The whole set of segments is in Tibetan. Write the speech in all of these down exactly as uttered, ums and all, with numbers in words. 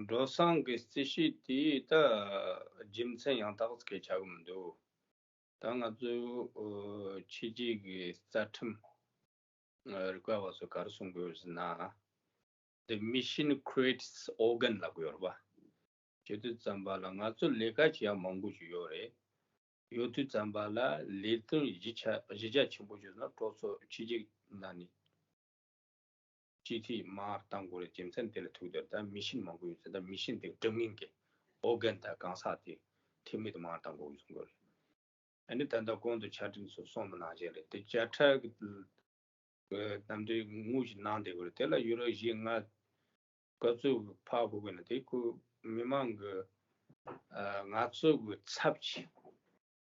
འགྲོ་སོང་གི་རྩིས་ཞིབ་དེ་ད་རྒྱུ་མཚན་ཡང་དག་ཅིག་ཆགས་ཀྱི་མི་འདུག་ད་ང་ཚོའི་ཨོ་ཕྱི་རྒྱལ་གྱི་རྩ་ཁྲིམས་ཨ་རིག་པ་བ་ཚོས་ག་རེ་གསུང་གི་ཡོད་ཟེར་ན། The mission creates organ ལབ་ཀྱི་ཡོད་རེད་པ། བྱེད་དུས་ཙམ་པ་ལ་ང་ཚོ་ལས་ཀ་བྱེད་ཡ་མང་པོ་ཞིག་ཡོད་རེད། ཡོད་དུས་ཙམ་པ་ལ་ལས་དོན་གཞི་ཆ་གཞི་རྒྱ་ཆེན་པོ་བྱུང་ན་སྤྲོ་ཚོགས་ཕྱི་རྒྱལ་ནང་ནས་སྤྱི་འཐུས་མར་བཏང་དགོས་རེད། རྒྱུ་མཚན་དེ་ལ་ཐུག་དེར་ད་མི་ཤིན་མང་པོ་ཡོད་ཚེ་ད་མི་ཤིན་དེ་སྒྲུབ་མཁན་གྱི་ཨོ་གན་དང་གང་ཟག་དེ་འཐུས་མི་དེ་མར་བཏང་དགོས་གསུང་དགོས་རེད། ཨ་ནི་ད་ལྟ་གོང་དུ་ཆ་འཕྲིན་ཚོ་གསུངས་པ་ནང་བཞིན་རེད། དེ་བཅད་ཁྲ་གི་གནམ་དུས་དངོས་ཞིག་གནང་བསྡད་དགོས་རེད། དེ་ལ་ཡུ་རོ་བཞི་ལྔ་ག་ཚོད་ཕར་ཕུག་གི་ན་དེ་ཁོ་མི་མང་གི་ཨ་ང་ཚོ་གི་ཚབ་ཆེ་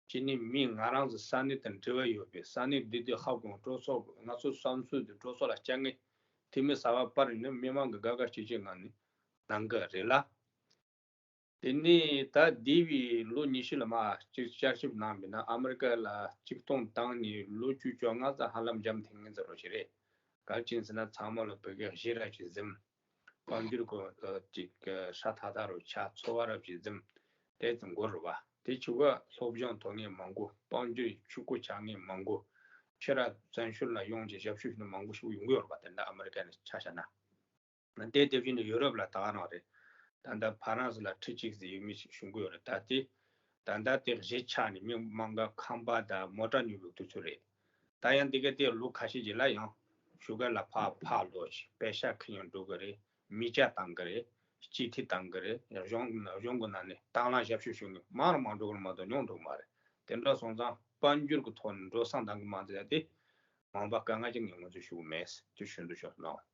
ཅི་ནི་མི་ང་རང་ཚོ་ས་གནས་དང་འབྲེལ་བ་ཡོད་པའི་ས་གནས་འདི་དུས་ཧ་གོ་སྤྲོ་ཚོགས་ང་ཚོ་བསམ་ཚུལ་དེ་སྤྲོ་ཚོགས་ལ་བཅར་མཁན་འཐུས་མི་གསར་པ་པར་ནི་མི་མང་གི་དགའ་དགའ་སྐྱིད་སྐྱིད་ངང་ནས་གནང་གི་རེད་ལ། དེ་ནས་ད་འདས་པའི་ལོ་ཉི་ཤུ་ལ་མར་གཅིག་བསྐྱར་ཞིབ་གནང་བ་ཡིན་ན་ཨ་མི་རི་ཀ་ལ་གཅིག་སྟོང་བཏང་ནས་ལོ་བཅུ་བཅོ་ལྔ་ཙམ་ཧ་ལམ་འཇམ་ཐིང་ངེ་ཙམ་རོ་ཞིག་རེད། ག་རེ་བྱས་ཟེར་ན་ཚང་མ་ལ་བོད་སྐད་གཞས་རབ་ཅིག་གཟིམ། དཔལ་འབྱོར་གོ་ཅིག་ཧྲ་ཐག་ཐག་རུ་ཆ་འཚོ་བ་རབ་ཅིག་གཟིམ། དེ་ཙམ་འགོར་རུ་བ་དེ་ཆུ་ག་སློབ་སྦྱོང་ཐོབ་མཁན་མང་པོ། དཔལ་འབྱོར་ཕྱུག་པོ་ཆགས་མཁན་མང་པོ། ཕྱི་ར་བཙན་བྱོལ་ལ་ཡོང་ཅིག་ཞབས་ཞུ་ཞུ་མཁན་མང་པོ་ཞིག་ཡོང་གི་ཡོད་རེད་པ། དེ་འདྲ་ཨ་མི་རི་ཀ་ནས་ཆ་བཞག་ན། དེ་དེ་བཞིན་དུ་ཡུ་རོབ་ལ་ད་ག་རང་རེད། ད་ལྟ་ཕ་རན་སི་ལ་ཁྲི་གཅིག་ཙམ་ཡོད་མི་ཞིག་བྱུང་གི་ཡོད་རེད། ད་དེ་ད་ལྟ་དེ་གཞིས་ཆགས་ནས་མི་མང་ག་ཁང་པ་དང་མོ་ཊ་ཉོ་བའི་དུས་ཚོད་རེད། ད་ཡང་འདི་ག་དེ་ལོ་ཁ་ཤས་རྗེས་ལ་ཡང་བཞུགས་སྒར་ལ་ཕར་ཕར་ལོག་ཅིག་པེ་ཤག་ཁེ་ཡང་འགྲོ་གི་རེད། མི་སྐྱ་བཏང་གི་རེད། སྤྱི་འཐུས་བཏང་གི་རེད། གཞུང་གཞུང་གི་ནང་ནས་དང་བླངས་ཞབས་ཞུ་ཞུ་མཁན་མང་རུ་མང་འགྲོ་གི་རེད་མ་གཏོགས་ཉུང་འགྲོ་གི་མ་རེད། དེ་འདྲ་སོང་ཙང་དཔལ་འབྱོར་གྱི་ཐོག་ནས་འགྲོ་སོང་བཏང་གི་མ་ཚད་དེ་མང་པ་དཀའ་ངལ་ཅིག་ངས་ང་ཚོས་ཞུ་གི་མེད་ཅེས་ཞུ་འདོད་ཤོར་གནང་བ།